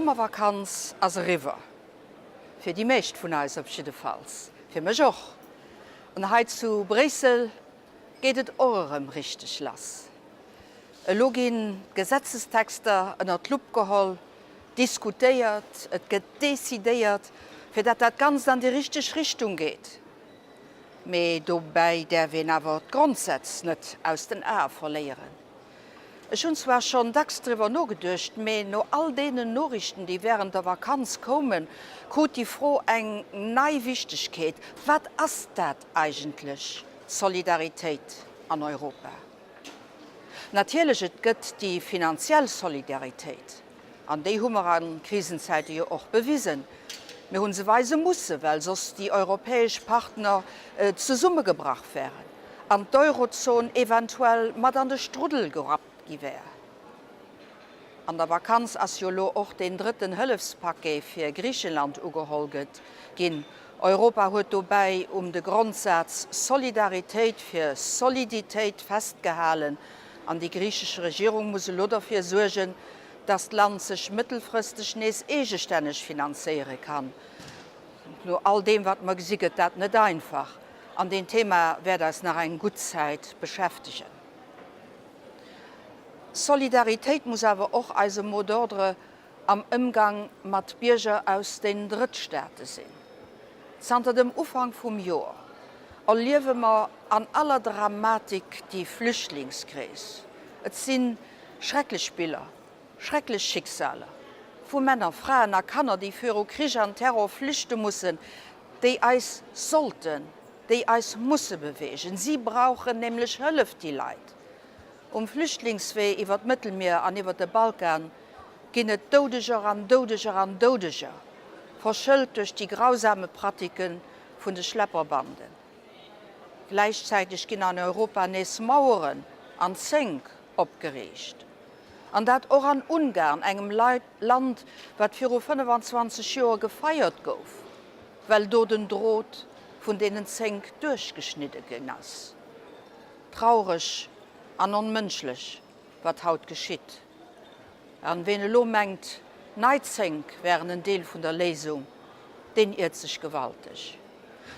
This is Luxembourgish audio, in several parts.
D'Summervakanz ass eriwwer. Fir déi meescht vun eis op jiddefalls. Fir mech och. An hei zu Bréissel geet et och erëm richteg lass. Elo ginn d'Gesetzestexter ënnert d'Lupp geholl, diskutéiert, et gëtt decidéiert, fir dat dat Ganzt an déi richteg Richtung geet. Mee dobäi däerf een awer d'Grondsätz net aus den Ae verléieren. Ech hunn zwar schonn dacks driwwer nogeduecht, mee no all deenen Noriichten, déi wärend der Vakanz koumen, krut déi Fro eng nei Wichtegkeet, Wat ass dat eigentlech, d'Solidaritéit an Europa? Natierlech, et gëtt déi finanziell Solidaritéit, an déi hu mer a Krisenzäite jo och bewisen. Mir hu se weise musse, well soss déi europäesch Partner zesummegebrach wären an d'Eurozon eventuell mat an de Struddel gerappt gi wär. An der Vakanz ass jo elo och deen drëtten Hëllefspaquet fir Griichenland ugeholl ginn. Europa huet dobäi um de Grondsaz Solidaritéit fir Soliditéit festgehalen an déi griichesch Regierung muss elo derfir suergen, datt d'Land sech mëttelfristeg nees eegestänneg finanzéiere kann. No all deem wat mer gesi gëtt dat net einfach an deen Thema wäert eis nach eng gutt Zäit beschäftegen. Solidaritéit muss awer och eise Mot d'ordre am Ëmgang mat Bierger aus den Drëttstaate sinn. Zanter dem Ufank vum Joer erliewe mer an aller Dramatik déi Flüchtlingskris. Et si schrecklech Biller, schrecklech Schicksaler vu Männer, Fraen a Kanner, déi viru Krich an Terror flüchte mussen, déi eis sollten, déi eis musse beweegen. Si brauchen nämlech Hëllef, déi Leit. Um Flüchtlingswee iwwer d'Mëttelmier an iwwer de Balkan ginn et Doudeger an Doudeger an Doudeger, verschëlt duerch déi grausame Praticke vun de Schlepperbanden. Gläichzäiteg ginn an Europa nees Maueren an Zénk opgeriicht. An dat och an Ungarn, engem Land, wat viru 25 Joer gefeiert gouf, well do den Drot vun deenen Zénk duerchgeschnidde ginn ass. Traureg an onmënschlech, wat haut geschitt. An ween elo mengt, nei Zénk wären en Deel vun der Léisung, deen iert sech gewalteg.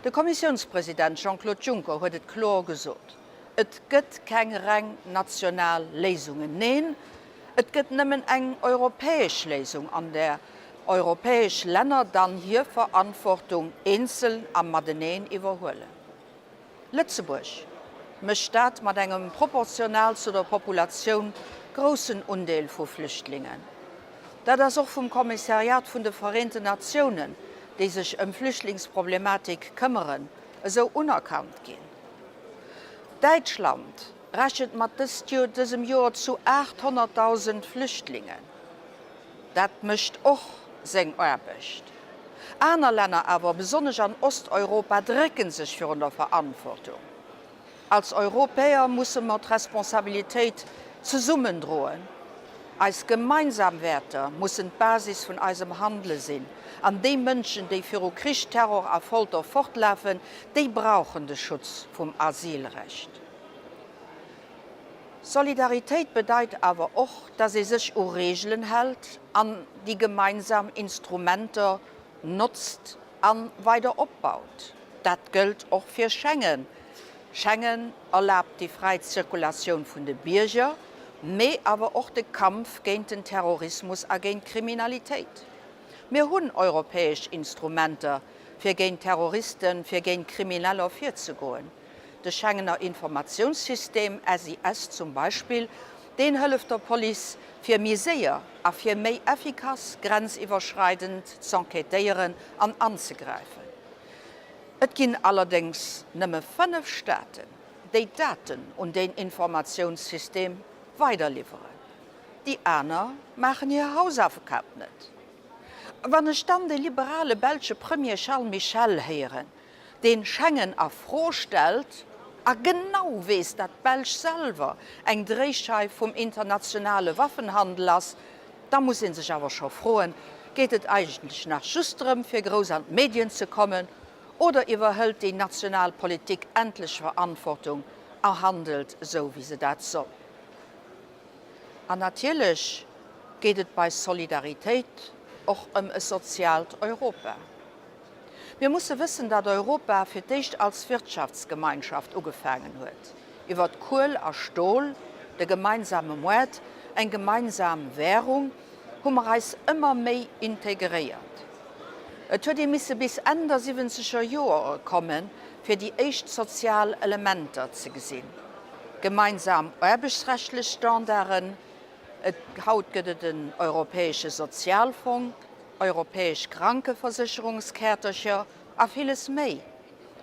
De Kommissiounspresident Jean-Claude Juncker huet et kloer gesot, Et gëtt keng reng national Léisungen. Neen, et gëtt nëmmen eng europäesch Léisung, an där europäesch Länner dann hir Verantwortung eenzel a mateneen iwwerhuelen. Lëtzebuerg mécht dat mat engem proportional zu der Populatioun groussen Undeel vu Flüchtlingen. Dat ass och vum Kommissariat vun de Vereenten Natiounen, déi sech ëm Flüchtlingsproblematik këmmeren, esou unerkannt ginn. Däitschland rechent mat dëst Joer dësem Joer zu 800.000 Flüchtlingen. Dat mécht och seng Aarbecht. Aner Länner awer, besonnesch an Osteuropa, drécke sech virun der Verantwortung. Als Europäer musse mer d'Responsabilitéit zesummen droen. Eis gemeinsam Wäerter mussen d'Basis vun eisem Handele sinn. An déi Mënschen, déi viru Krich, Terror a Folter fortlafen, déi brauchen de Schutz vum Asylrecht. Solidaritéit bedeit awer och, dass ee sech u Reegelen hält an déi gemeinsam Instrumenter notzt a weider opbaut. Dat gëllt och fir Schengen. Schengen erlaabt déi fräi Zirkulatioun vun de Bierger, mee awer och de Kampf géint den Terrorismus a géint d'Kriminalitéit. Mir hunn europäesch Instrumenter, fir géint Terroristen, fir géint Krimineller virzegoen. De Schengener Informatiounssystem, SIS, zum Beispill, deen hëlleft der Police, fir méi séier a fir méi effikass grenziwwerschreidend z'enquêtéieren an anzegräifen. Et ginn allerdéngs nëmme 5 Staaten, déi d'Daten un deen Informatiounssystem weiderliwweren. Déi aner maachen hir Hausaufgaben net. Wann ech dann de liberale belsche Premier Charles Michel héieren, deen Schengen a Fro stellt a genau weess, dat d'Belsch selwer eng Dréischeif vum internationale Waffenhandel ass, da muss ee sech awer scho froen, Geet et eigentlech nach just drëm, fir grouss an d'Medien ze kommen, oder iwwerhëlt déi national Politik endlech Verantwortung a handelt esou, wéi se dat soll? An natierlech geet et bei Solidaritéit. och ëm e soziaalt Europa. Mir musse wëssen, datt Europa fir d'éischt als Wirtschaftsgemeinschaft ugefaangen huet, iwwert Kuel a Stol, de gemeinsame Moart, eng gemeinsam Währung, hu mer eis ëmmer méi integréiert. Et huet ee misse bis Enn der siwwenzeger Joere kommen, fir déi éischt sozial Elementer ze gesinn, gemeinsam aarbechtsrechtlech Standarden, et, haut gëtt et en europäesche Sozialfong, europäesch Krankeversécherungskäertercher a villes méi.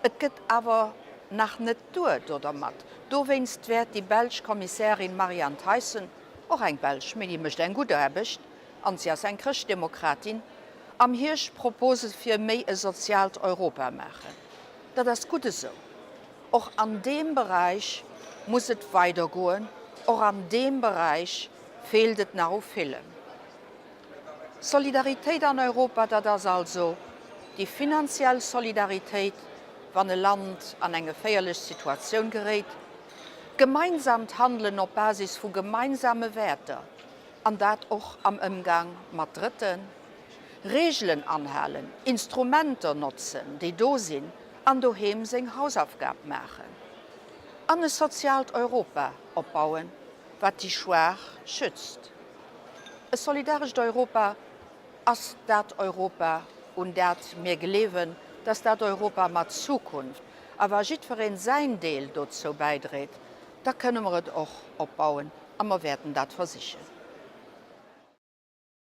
Et gëtt awer nach net duer dodermat. Dowéinst wäert déi belsch Kommissärin Marianne Thyssen, och eng Belsch, mee déi mécht eng gutt Aarbecht an si ass eng Chrëschtdemokratin, am Hierscht Propose fir méi e soziaalt Europa maachen. Dat ass gutt esou. Och an deem Beräich muss et weidergoen, och an deem Beräich feelt et nach u villem. Solidaritéit an Europa, dat ass also déi finanziell Solidaritéit, wann e Land an eng geféierlech Situatioun geréit, d'gemeinsamt Handelen op Basis vu gemeinsame Wäerter, an dat och am Ëmgang mat Drëtten, Reegelen anhalen, Instrumenter notzen, déi do sinn, an doheem seng Hausaufgab maachen, an e soziaalt Europa opbauen, wat déi Schwaach schützt. E solidarescht Europa ass dat Europa, un dat mir gleewen, dass dat Europa mat Zukunft. A wa jiddwereen säin Deel dozou bäidréit, da kënne mer et och opbauen a mer wäerten dat versichen.